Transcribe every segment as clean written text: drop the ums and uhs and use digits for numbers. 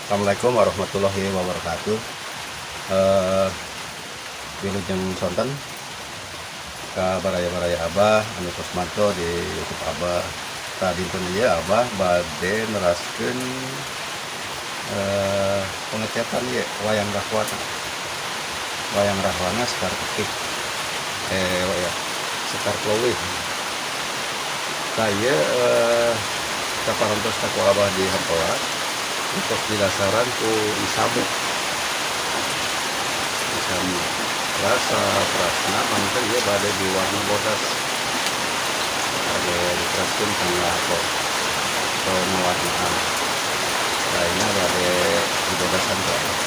Assalamualaikum warahmatullahi wabarakatuh. Wilujeng sonten ka baraya-baraya Abah anu tos mantau di YouTube Abah. Tah, dinten ieu Abah bade neraskeun pengecetan ieu wayang Rahwana. Wayang Rahwana Sekar Putih. Eh ya, Sekar Klowih. Tah, ieu kaparantos ku Abah di hampela tos didasaran ku Isamu. Isamu. Rasa terasna panten ieu bade diwarna bodas. Bade diteraskeun kanggo pengewarnaan. Lainnya bade dibodasan ku Abah.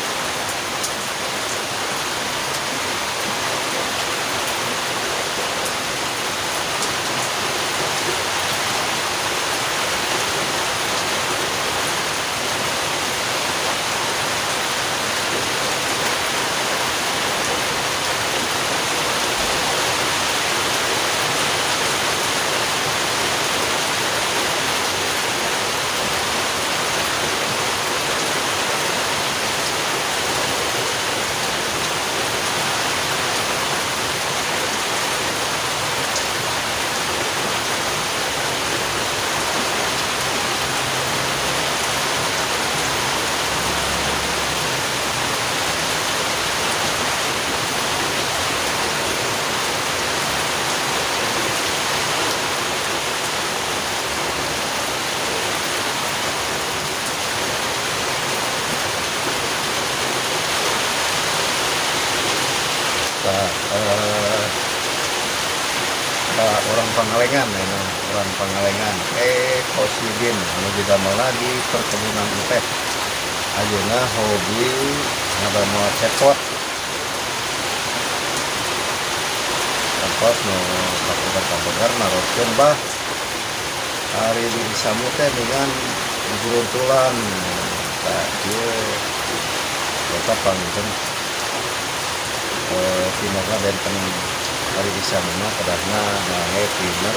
Tah, orang Pangalengan ya, orang Pangalengan Kosidin anu didamelna di perkebunan teh. Ayeuna hobi ngadamel cepot. Cepot nu kapegar-kapegar naroskeun, "Bah, ari di Isamu teh dengan guruntulan." Tah, ieu eta panginten timerna benten. Ari Isamu mah kedahna ngangge timer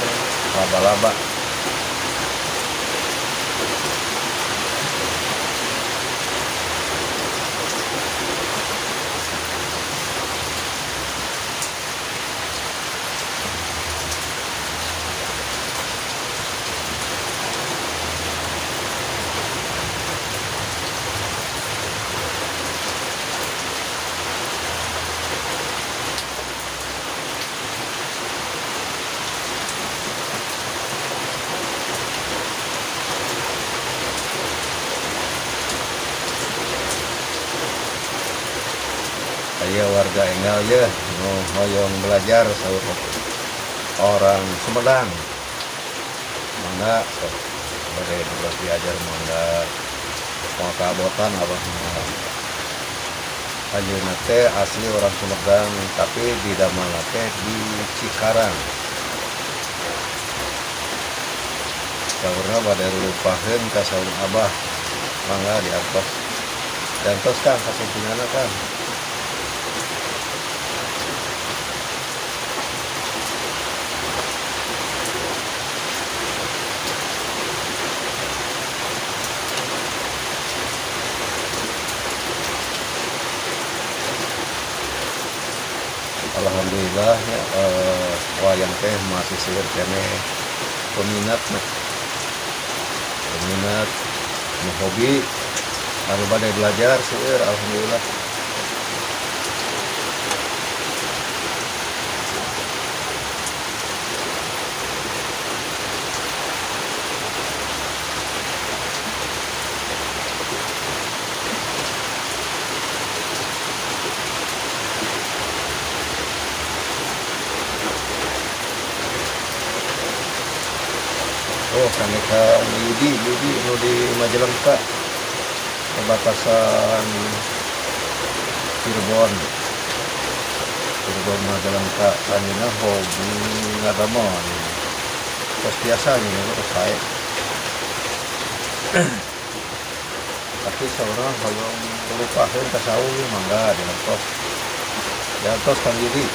laba-laba. Aya warga enggal ye nu hoyong belajar, saur orang Sumedang. Mangga sok bade diajar, mangga, moal kabotan Abah mah. Ayeuna teh asli orang Sumedang, tapi didamelna teh di Cikarang. Saurna bade rurupaheun ka saung Abah. Mangga diantos. Diantos, Kang, kasumpinganna, Kang. Alhamdulillah ya, wayang teh masih seueur keneh peminat, peminat nu hobi anu bade belajar seueur, alhamdulillah. Oh, kami ka Yudi, Yudi nu di Majalengka, perbatasan. Cirebon. Cirebon Majalengka anjeunna hobi ngadamel tos biasa nya tos sae. Tapi saurang hoyong rupaheun ka saung mangga diantos. Diantos Kang Yudi.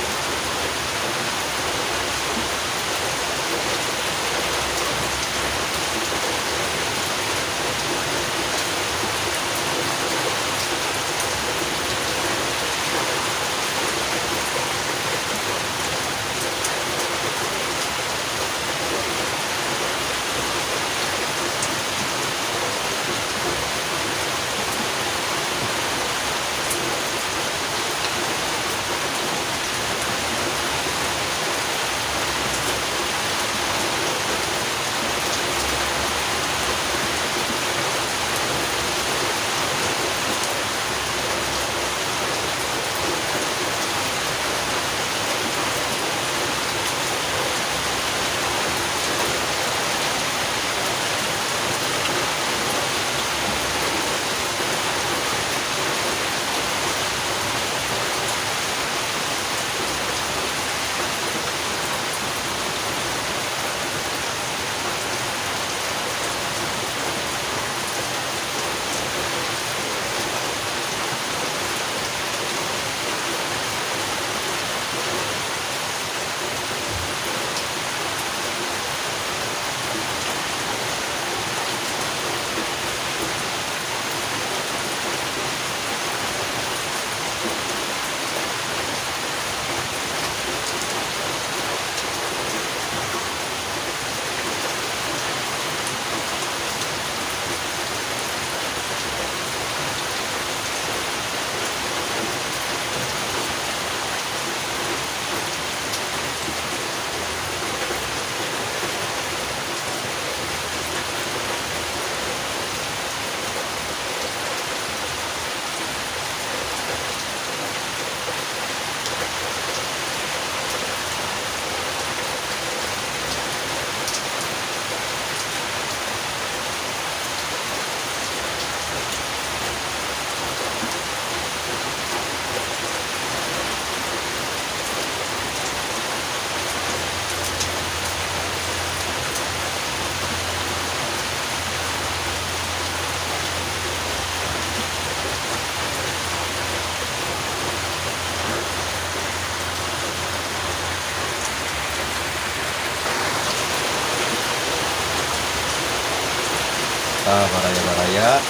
Baraya-baraya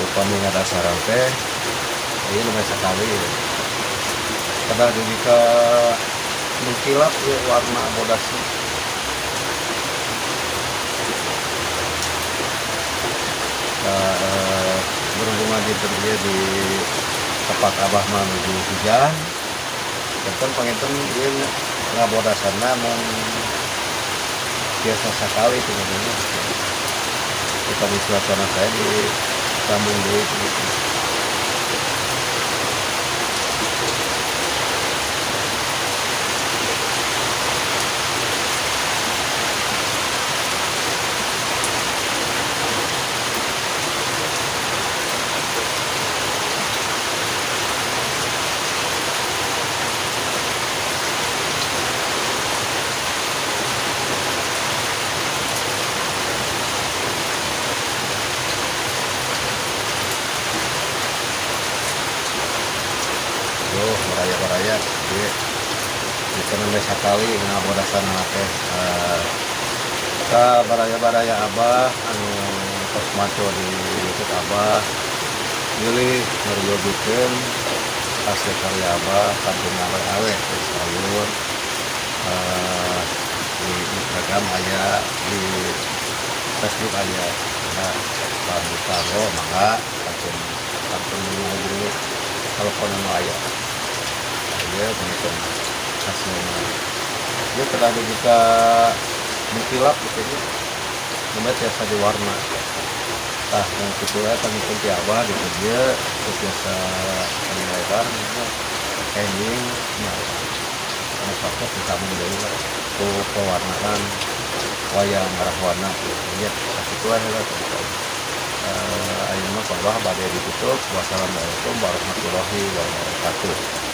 upami ngadasaran teh ieu lumayan sakali kedah dugi ka mengkilap ieu warna bodasna. Berhubungan dinten ieu di tempat abah mah nuju hujan, janten panginten ieu ngabodasanna mung biasa sakali sebenarnya. Upami cuacana saya di sambung deui gitu. Baraya-baraya ieu dikenal sakali ngabodasan teh ka baraya-baraya abah anu tos maco di YouTube abah milih ngeriogikeun hasil karya abah kantun awe-awe teh sayur di Instagram aya, di Facebook aya. Nah, lamun kanggo mangga kantun kantun ngahubungi telepon anu aya. Ieu menghitung hasilna. Ieu kedah dugi ka mengkilap gitu nya. Nembe tiasa diwarna. Tah mun kitu we pangitun ti abah di dieu teu tiasa anu lebar nya enjing nya. Anu satos disambung deui lah ku pewarnaan wayang rahwana nya sakitu we heula. Ayeuna mah ku Abah bade ditutup. Wassalamualaikum warahmatullahi wabarakatuh.